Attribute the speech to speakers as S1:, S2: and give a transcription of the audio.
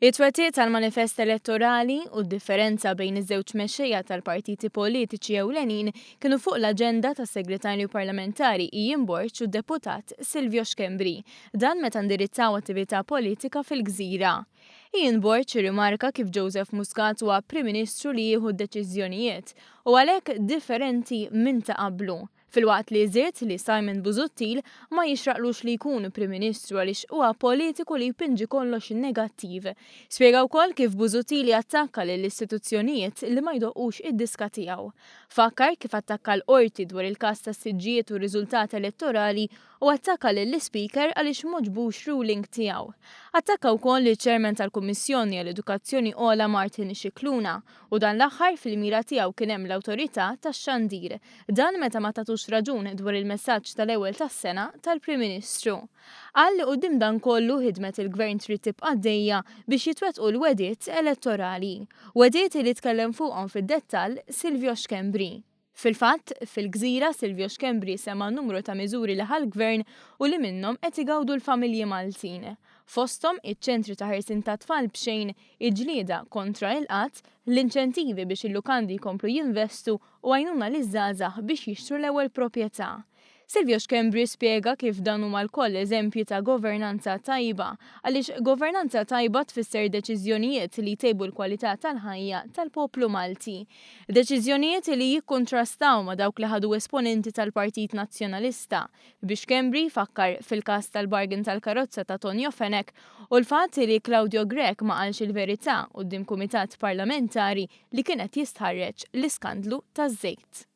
S1: It-twettiq tal-manifest elettorali u d-differenza bejn iż-żewġ mexxejja tal-partiti politiċi ewlenin kienu fuq l-aġenda tas-Segretarju Parlamentari Ian Borg u d-Deputat Silvio Schembri. Dan meta ndirizzaw attività politika fil-Gżira. Ian Borg irrimarka kif Joseph Muscat huwa Prim Ministru li jieħu d-deċiżjonijiet u għalhekk differenti minn ta' qablu, filwaqt li żied li Simon Busuttil ma jixraqlux li jkun Prim Ministru għaliex huwa politiku li jpinġi kollox negattiv. Spjega wkoll kif Busuttil jattakka lill-istituzzjonijiet li ma jdoqqux id-diska tiegħu. Fakkar kif attakka l-Qorti dwar il-każ tas-siġġijiet u r-riżultat elettorali u attakka lill-Ispeaker għaliex m'għoġbux ruling tiegħu. Attakka wkoll liċ-Chairman tal-Kummissjoni għall-Edukazzjoni Ogħla Martin Scicluna u dan l-aħħar fil-mira tiegħu kien hemm l-Awtorità tax-Xandir. Dan meta ma tatux raġun dwar il-messaġġ tal-ewwel tas-sena tal-Prim Ministru. Qal li quddiem dan kollu ħidmet il-Gvern trid tibqa' għaddejja biex jitwettqu l-wegħdiet elettorali. Wegħdiet li tkellem fuqhom fid-dettall Silvio Schembri. Fil-fatt, fil-gżira Silvio Schembri semma numru ta' miżuri li ħa l-Gvern u li minnhom qed igawdu l-familji Maltin. Fosthom, iċ-ċentri ta' ħarsien tat-tfal b'xejn, il-ġlieda kontra il-qgħad, l-inċentivi biex il-lukandi jkomplu jinvestu u għajnuna liż-żgħażagħ biex jixtru l-ewwel proprjetà. Silvio Schembri spjega kif dan huma lkoll eżempji ta' governanza tajba, għaliex governanza tajba tfisser deċiżjonijiet li jtejbu l-kwalità tal-ħajja tal-poplu Malti. Deċiżjonijiet li jikkuntrastaw ma' dawk li ħadu esponenti tal-Partit Nazzjonalista, bi Schembri jfakkar fil-każ tal-bargain tal-karozza ta' Tonio Fenech u l-fatt li Claudio Grech ma qalx il-verità quddiem kumitat parlamentari li kien qed jistħarreġ l-iskandlu taż-żejt.